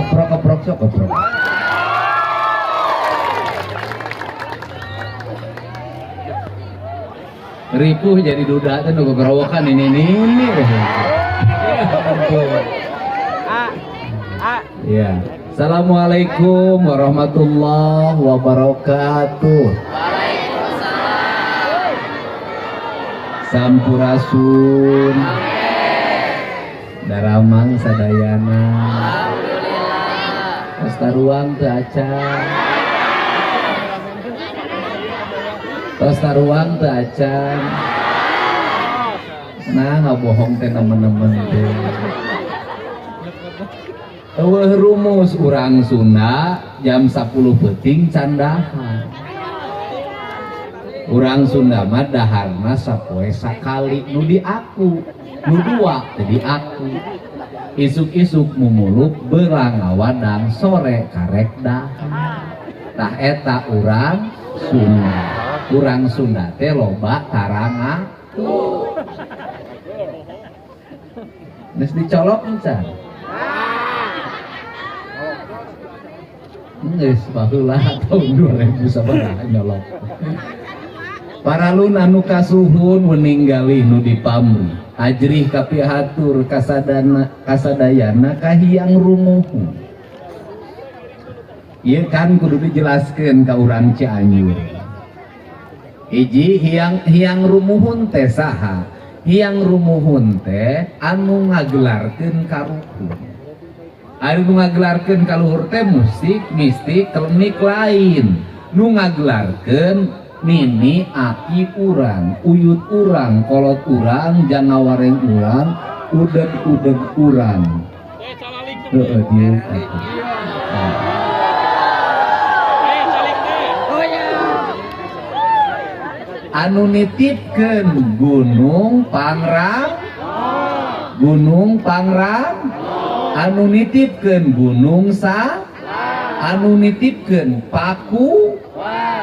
Keprok-keprok sok keprok. Ripuh jadi duda teh nu gogorowokan ini. Ya. Assalamualaikum warahmatullahi wabarakatuh. Waalaikumsalam. Sampurasun. Daramang sadayana. Alhamdulillah. Tos taruang teu acan. Tos taruang teu acan. Nah, ngabohong teh nemen-nemen teh. Eueuh rumus urang Sunda jam 10 peuting can dahar. Urang Sunda mah daharna sapoe sakali nu diaku, nu dua teu diaku. Isuk-isuk mumuluk beurang ngawadang sore karek dahar. Tah eta urang Sunda. Urang Sunda teh loba tarangaku. Geus dicolok encan? Geus baheula tahun 2000 sabaraha nyolok. Paralun anu kasuhun wening galih nu dipamri. Ajrih kapihatur kasadana kasadayana kahiyang rumuhun. Ieu kan kudu dijelaskeun ka urang Cianjur. Hiji hiang rumuhun teh saha? Hiang rumuhun teh anu ngagelarkeun karuhun. Anu ngagelarkeun kaluhur teh musik, mistik, klenik lain. Nu ngagelarkeun nini aki urang, uyut urang, kolot urang, jangawareng urang, udeg-udeg urang. Heeh dieu. Anu nitipkeun Gunung Pangrang, Gunung Pangrang, anu nitipkeun Gunung Sa, anu nitipkeun Paku,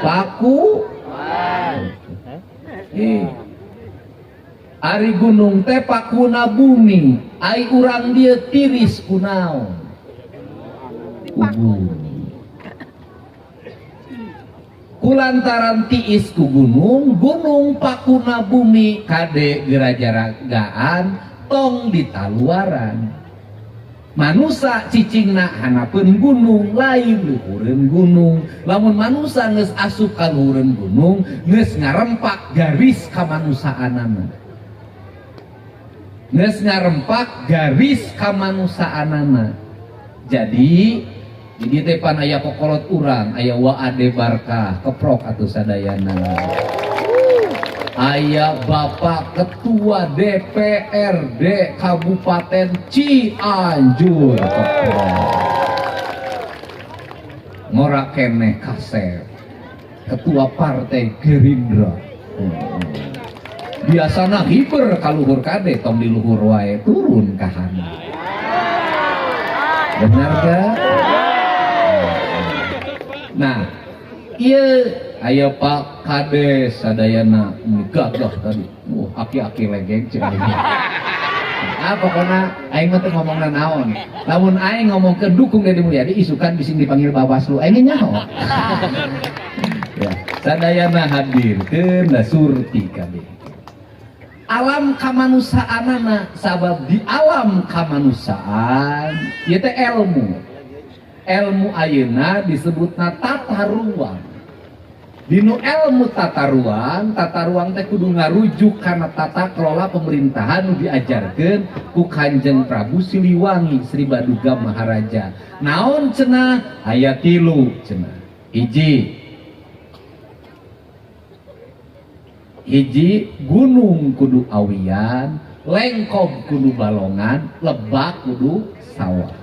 Paku. Ari gunung teh pakuna bumi, ai urang dieu tiris kunaon? Ku bumi. Kulantaran tiis ku gunung, gunung pakuna bumi kade gerajaragaan tong ditaluaran. Manusa cicingna hanapeun gunung lain luhureun gunung. Lamun manusa geus asup ka luhureun gunung, geus ngarempak garis kamanusaanana. Geus ngarempak garis kamanusaanana. Jadi teh pan aya kokolot urang, aya Wa Ade Barkah, keprok atuh sadayana. Aya Bapak Ketua DPRD Kabupaten Cianjur, keprok. Ngora keneh kasep, Ketua Partai Gerindra. Biasana hiber kaluhur kade tong di luhur wae turun ka handap. Benar gak? Nah, iya aya Pak Kades sadayana gagah tadi. Wah, aki-aki legeng cek aing. Ah, pokona aing mah teu ngomongna naon. Lamun aing ngomongkeun dukung Dedi Mulyadi isukan bising dipanggil Bawaslu, aing nyaho. Ya, sadayana hadirkeun da surti kabeh. Alam kamanusaanana sabab di alam kamanusiaan ieu teh ilmu. Ilmu ayeuna disebutna tata ruang. Dinu ilmu tata ruang teh kudu ngarujuk kana tata kelola pemerintahan nu diajarkeun ku Kanjeng Prabu Siliwangi Sri Baduga Maharaja. Naon cenah? Aya tilu cenah. Hiji, hiji gunung kudu awian, lengkob kudu balongan, lebak kudu sawah.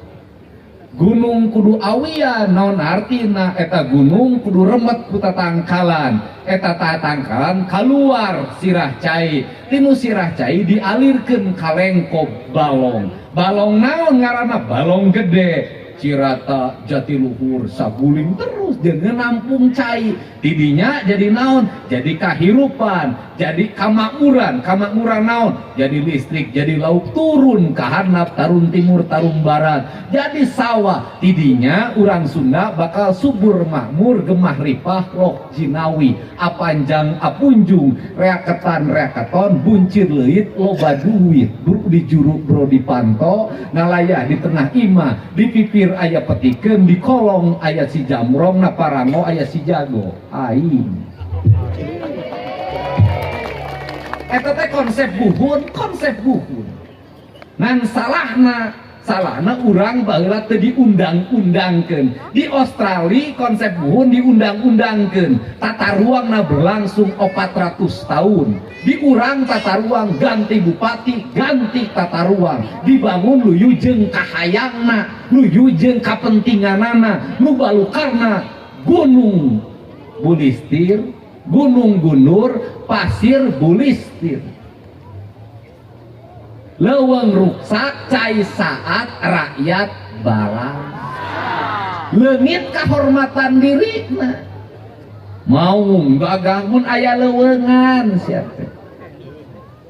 Gunung kudu awian naon artina eta gunung kudu remet ku tatangkalan, eta tatangkalan kaluar sirah cai, tinu sirah cai dialirkeun ka lengkob balong. Balong naon ngaranna? Balong gede, Cirata, Jatiluhur, Saguling terus. Terus jeung nampung cai tidinya jadi naon, jadi kahirupan, jadi kamakmuran, kamakmuran naon, jadi listrik, jadi lauk turun ka handap, tarun timur, tarun barat, jadi sawah. Tidinya urang Sunda bakal subur makmur, gemah ripah loh jinawi, apanjang apunjung, reaketan reaketon, buncir leuit loba duit, bro di juru bro di panto, ngalayah di tengah imah, di pipir aya petikeun, di kolong aya si jamrong, na parango aya si jago aing. Eta teh konsep buhun, konsep buhun. Ngan salahna, salahna urang baheula teu diundang-undangkeun. Di Australia konsep buhun diundang-undangkeun. Tata ruangna berlangsung 400 tahun. Di urang tata ruang ganti bupati, ganti tata ruang. Dibangun luyu jeung kahayangna, luyu jeung kapentinganana, nu balukarna gunung bulistir, gunung gunur, pasir bulistir. Leuweung ruksak cai saat rakyat balang. Leungit kahormatan dirina. Mau gagah mun aya leuweungan sia teh.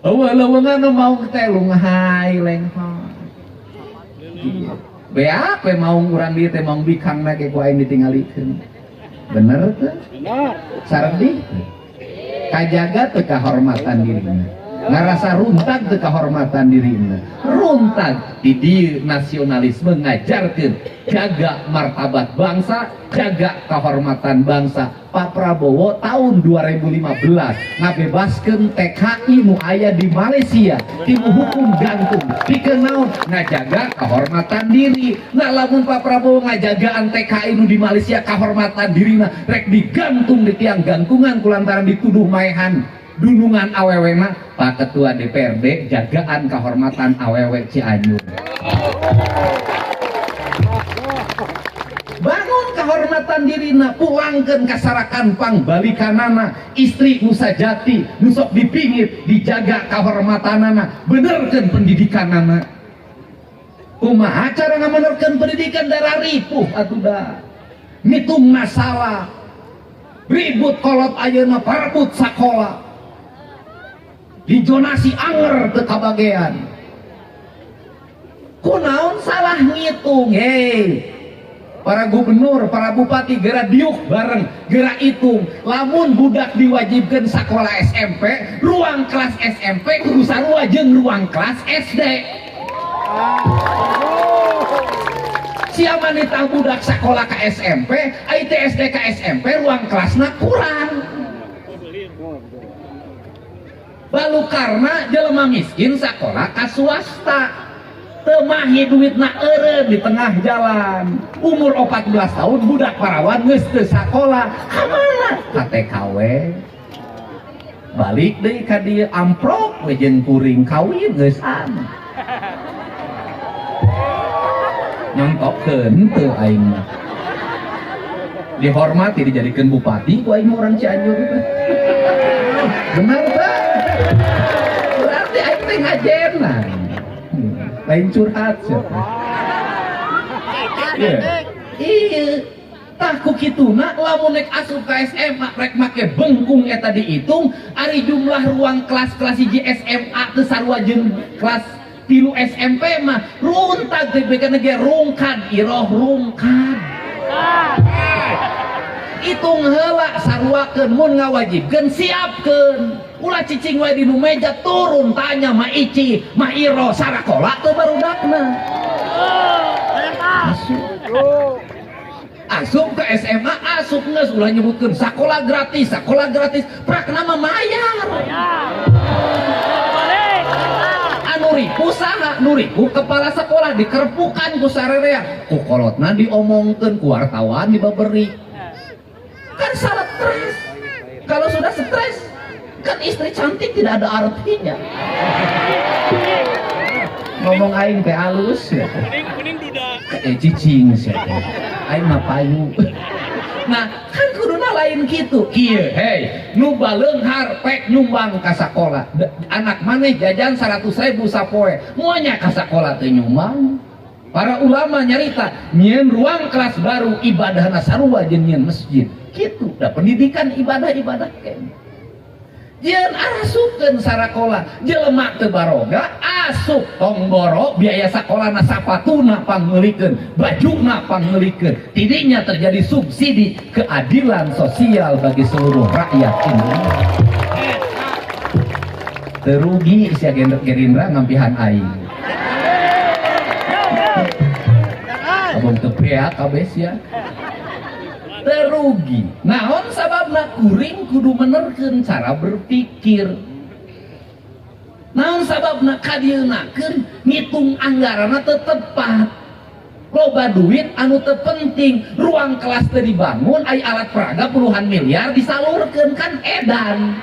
Eueuh leuweungan nu mau teh lunghai lenghoy. Beak we maung urang dieu teh maung bikangna ge ku aing ditingalikeun. Bener teu? Bener. Saredih teu? Kajaga teu kahormatan dirina. Ngarasa runtag teu kahormatan dirina. Runtag di dieu nasionalisme ngajarkeun jaga martabat bangsa, jaga kehormatan bangsa. Pak Prabowo tahun 2015 ngabebaskeun TKI nu aya di Malaysia timu hukum gantung, pikeun naon? Ngajaga kehormatan diri. Nah lamun Pak Prabowo ngajagaan TKI nu di Malaysia kehormatan dirina rek digantung di tiang gantungan kulantaran dituduh maehan dunungan awewena. Pak Ketua DPRD jagaan kehormatan awewe Cianjur. Bangun kehormatan dirina, pulangkeun kasarakan pangbalikanana, istri nu sajati nu sok dipingit dijaga kehormatanana, benerkeun pendidikanana. Kumaha cara ngabenerkeun pendidikan? Darah ripuh atuh da. Ngitung masalah ribut kolot ayeuna parebut sakola. Dijonasi anger teu kabagean. Kunaon salah ngitung? Hei, para gubernur, para bupati geura diuk bareng, geura hitung. Lamun budak diwajibkeun sakola SMP, ruang kelas SMP kudu sarua jeung ruang kelas SD. Siapa nitah budak sakola ka SMP, ai teh SD ka SMP ruang kelasna kurang. Balu karena jelema miskin sakola ka swasta. Teu mahi duitna eureun di tengah jalan. Umur 14 tahun budak parawan geus teu sakola. Ka mana? Ka TKW. Balik deui ka dieu amprok we jeung kuring kawin geus an. Nyontokeun teu aing mah. Dihormati dijadikeun bupati ku aing orang Cianjur teh. Benar teh? Berarti aing teh ngajena. Lain curhat siapa? Iya. Tah ku kituna lamun rek asup ka SMA rek make bengkung eta dihitung ari jumlah ruang kelas-kelas hiji SMA teu sarua jeung kelas 3 SMP mah runtag teh beukana ge rungkad iroh rungkad. Hitung heula saruakeun mun ngawajibkeun siapkeun. Ulah cicing wae di nu meja turun tanya ma Ici, ma Iro sarakola teu barudakna. Asup. Asup ke SMA asup geus ulah nyebutkeun sakola gratis, sakola gratis, prakna mah mayar. Anu ripuh saha? Nu ripuh kepala sekolah dikerepukan ku sarerea, ku kolotna diomongkeun ku wartawan dibaberi. Kan salah stres. Kalau sudah stres, kan istri cantik tidak ada artinya. Ngomong aing teh halus ya. Kuning duda. Cicing sih. Aing mah payu. Nah, kan kuduna lain gitu. Kieu, hei, nu baleunghar pek nyumbang ka sakola. Anak maneh jajan 100.000 sapoe. Moal nya ka sakola teh nyumbang. Para ulama nyarita nyieun ruang kelas baru ibadahna sarua jeung nyieun masjid. Kitu da pendidikan ibadah-ibadah keneh. Jieun arasupkeun sarakola, jelema teu baroga asup tong boro biaya sakolana, sapatuna pangmeulikeun, bajuna pangmeulikeun. Tidinya terjadi subsidi keadilan sosial bagi seluruh rakyat Indonesia. Teu rugi sia Gerindra ngampihan aing. Abang teu beak kabeh sia. Teu rugi. Naon sababna? Kuring kudu menerkeun cara berpikir. Naon sababna? Kadieunakeun ngitung anggaranna teu tepat. Loba duit anu teu penting, ruang kelas teu dibangun, ai alat peraga puluhan miliar disalurkeun, kan edan.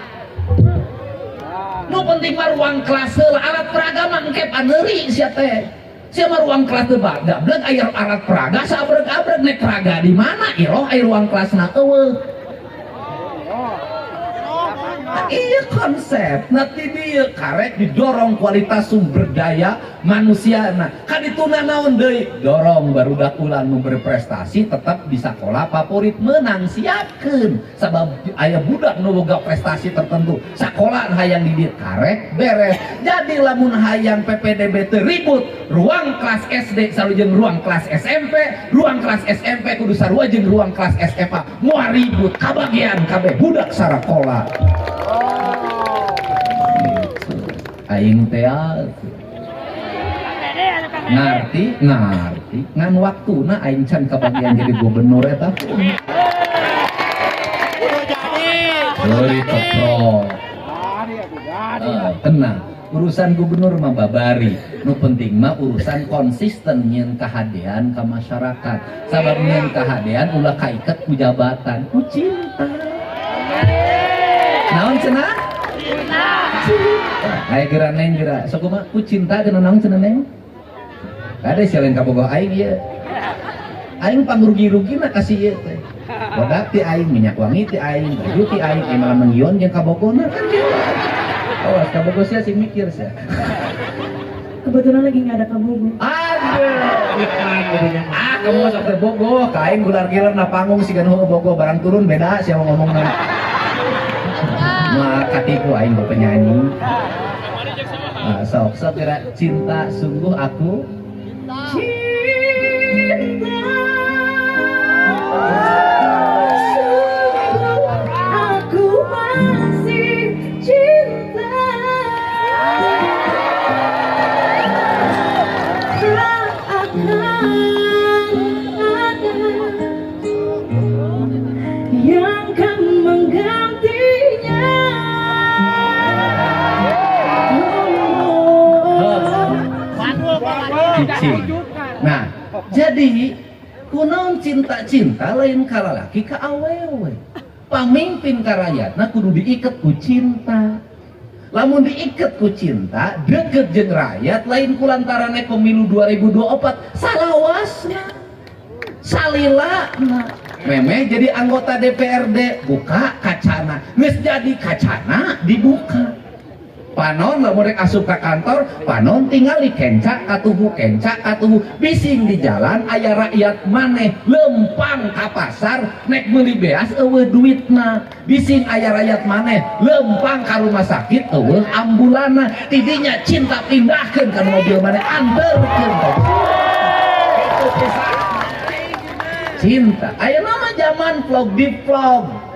Nu penting mah ruang kelas heula, alat peraga mah engke paneuri sia teh. Sia mah ruang kelas teu gablek, aya alat peraga sabreg-abreg, nek peraga di mana iroh aya ruang kelasna eueuh. Iya konsep, nanti dia karek didorong kualitas sumber daya manusia. Nah, kadituna naon deui? Dorong barudak ulah nu berprestasi tetap di sekolah favorit menang, siapkeun. Sabab aya budak nu boga prestasi tertentu, sekolah hayang didieu karek beres. Jadi lamun hayang PPDB teu ribut, ruang kelas SD sarua jeung ruang kelas SMP, ruang kelas SMP kudu sarua jeung ruang kelas SMA. Moal ribut kabagian kabeh budak sarakola. Aing teh ngarti, ngarti ngan waktuna aing can kabagian jadi gubernur eta. Sorry, keprok. Tenang, urusan gubernur mah babari. Nu penting mah urusan konsisten nyieun kahadean ka masyarakat. Sabab nyieun kahadean ulah kaiket ku jabatan, ku cinta. Naon cenah? Cinta. Aya geura neng geura. Sok kumaha ku cinta geuna naon cenah neng? Kade sia lain kabogoh aing ieu. Aing pangrugi-rugina ka si ieu teh. Bodak ti aing, minyak wangi ti aing, baju ti aing, aing malah menggion jeung kabogona kan kieu. Awas kabogoh sia sing mikir sia. Kebetulan lagi nggak ada kabogoh. Aduh. Ah, kamu masuk ke bogoh, ka aing gular-gilar na panggung siga nu bogoh barang turun beda sia ngomongna. Mah katipu aing mah penyanyi. Nah, sok sok kira cinta sungguh aku cinta. Sungguh aku masih cinta. Tak akan ada yang kan menggantinya. Nah, jadi kunaon cinta-cinta lain ka lalaki ka awewe. Pamimpin ka rakyatna kudu diiket ku cinta. Lamun diiket ku cinta, deket jeung rakyat lain kulantaran pemilu 2024 salawasna. Salilana. Memeh jadi anggota DPRD, buka kacana. Geus jadi kacana dibuka. Panon lamun rek asup ka kantor, panon tingali kenca katuhu, kenca katuhu, bising di jalan aya rakyat maneh lempang ka pasar nek meuli beas eueuh duitna, bising aya rakyat maneh lempang ka rumah sakit eueuh ambulana, tidinya cinta pindahkeun ka mobil maneh anterkeun. Cinta. Ayeuna mah zaman vlog di vlog.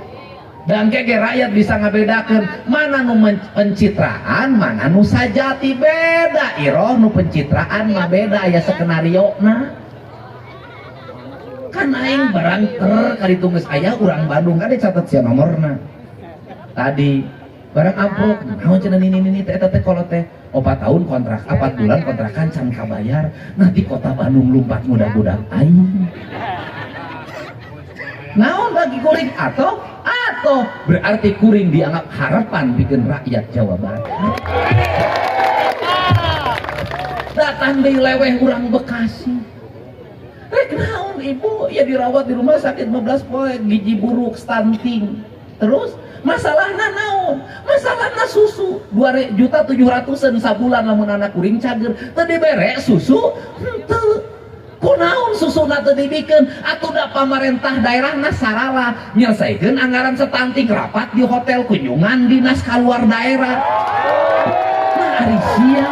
Dan kege rakyat bisa ngabedakeun mana nu pencitraan, mana nu sajati, beda. Iroh nu pencitraan mah beda aya skenario na. Kan aing barang ter kali geus aya urang Bandung kan dicatat sia nomorna. Tadi barang amplop naon cenah nini nini teh eta teh kolot teh 4 tahun kontrak, 4 bulan kontrakan can kabayar. Nanti kota Bandung lumpat mudah-mudahan aing. Naon bagi kuring atau berarti kuring dianggap harapan bikin rakyat Jawa Barat. Datang di leweh urang Bekasi. Rek naon ibu ya dirawat di rumah sakit 15 poe gizi buruk stunting. Terus masalahna naon? Masalahna susu 2.700.000 sabulan lamun anak kuring cager teu dibere susu henteu. Kunaon susuna teu dibikeun? Atuh da pamarentah daerahna sarala nyelesaikeun anggaran stunting, rapat di hotel, kunjungan dinas keluar daerah. Nah, ari sia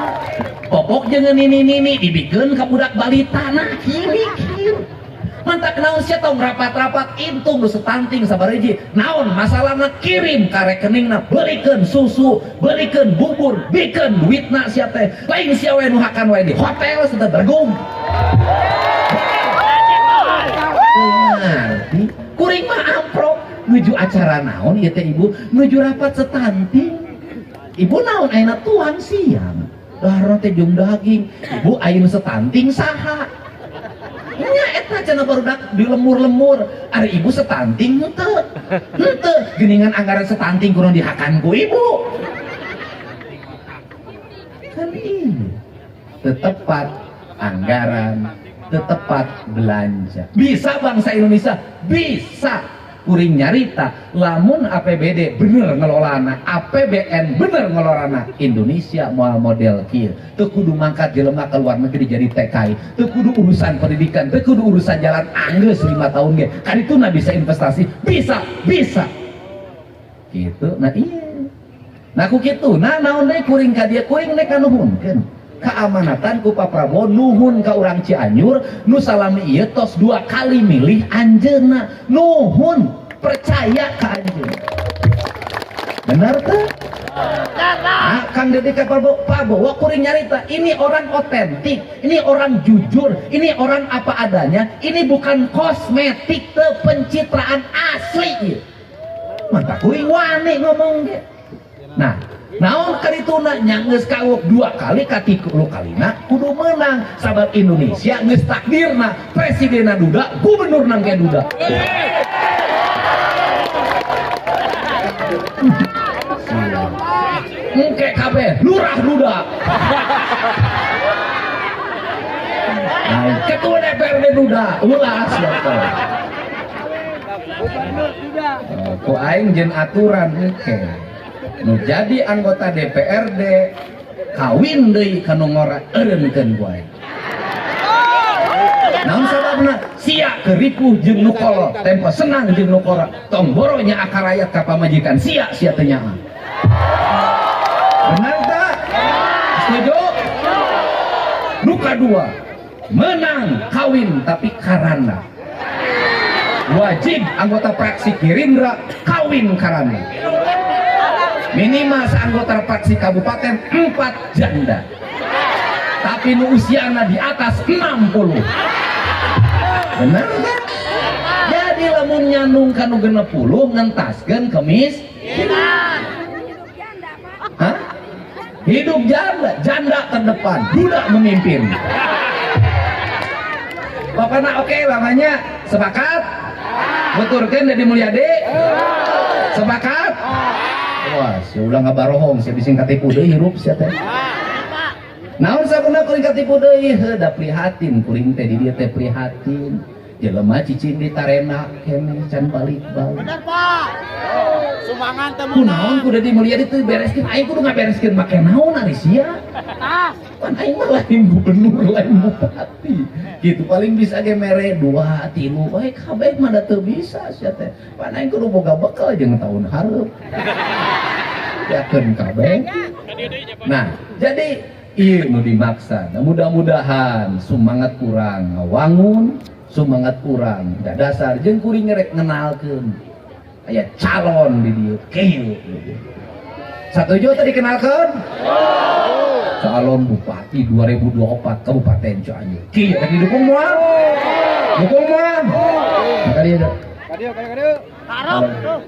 popok jeung nini-nini dibikeun ka budak balita. Nah, kieu mikir. Mantak naon sia tong rapat-rapat, intung nu stunting sabariji naon masalahna, kirim ka rekeningna, belikeun susu, belikeun bubur, bikeun duitna. Sia teh lain sia we nu hakan wae di hotel sudah bergum. Ngerti kuring mah amprok nuju acara naon ieu teh, ibu nuju rapat stunting. Ibu naon ayeuna tuang siang dahar teh jeung daging. Ibu, ayeuna stunting saha nya eta cenah? Barudak di lemur-lemur. Ari ibu stunting henteu? Henteu. Geningan anggaran stunting kurang dihakan ku ibu kan. Iya, tetepat anggaran, tetepat belanja, bisa bangsa Indonesia bisa. Kuring nyarita, lamun APBD bener ngelolana, APBN bener ngelolana, Indonesia moal model kieu. Teu kudu mangkat jelema ke luar negeri jadi TKI, teu kudu urusan pendidikan, teu kudu urusan jalan. Anggeus 5 tahun ge kan itu nah bisa investasi, bisa bisa gitu. Nah iya, nah ku kitu. Nah, naon deui kuring ka dieu? Kuring nek kanuhunkeun keamanatan ku Pak Prabowo. Nuhun ka urang Cianjur nu salami ieu tos 2 kali milih anjeunna. Nuhun percaya ka anjeunna. Benar teu? Nah, Kang Deddy ka Prabowo, Prabowo kuring nyarita, ini orang otentik, ini orang jujur, ini orang apa adanya, ini bukan kosmetik, teu pencitraan, asli ieu. Mantap, kuring wani ngomong ge. Nah, naon karituna nya geus kawok 2 kali, katilu kalina kudu menang, sabab Indonesia geus takdirna presidenna duda, gubernurna ge duda. Engke kabeh lurah duda. Nah, ketua DPRD duda, ulah siapa. Ku aing jeung aturan engke. Nu jadi anggota DPRD kawin deui ka nu ngora, eureunkeun ku aing. Naon sababna? Sia keur ripuh jeung nu kolot, tempo senang jeung nu kora. Tong boro nya akar rakyat ka pamajikan sia, sia teu nyaah. Benar tak? Setuju? Nu kadua, menang kawin tapi karana. Wajib anggota fraksi Gerindra kawin karana. Minimal seanggota fraksi kabupaten 4 janda. Tapi nu usiana di atas 60. Benar tak? Jadi lamun nyandung ka nu 60 ngentaskeun kemis. Hah? Hidup janda, janda terdepan, duda memimpin. Pokoknya oke, lamanya sepakat? Beturkan Deddy Mulyadi? Sepakat? Wah, si ulah ngabarohong, si bising katipu deui hirup sia teh. Naon sabuna kuring katipu deui? Heuh, da prihatin kuring teh di dieu teh, prihatin. Jelema cicing di tarena keneh can balik-balik. Bener, Pak. Sumbangan teu Kunaon ku Deddy Mulyadi teu bereskeun? Aing kudu ngabereskeun make naon ari sia? Tas. Pan aing mah lain gubernur, lain bupati. Gitu paling bisa ge mere 2, 3, we kabeh mah da teu bisa sia teh. Pan aing kudu boga bekal jeung tahun hareup. Yakeun kabeh. Nah, jadi ieu nu dimaksa. Nah, mudah-mudahan semangat kurang ngawangun, semangat kurang dadasar jeung kuring rek ngenalkeun. Aya calon di dieu kieu. Satuju tadi kenalkeun? Calon bupati 2024 Kabupaten Cianjur. Kieu rek didukung moal? Dukung moal? Maka dia ada. Kadieu, kadieu, kadieu. Tarok.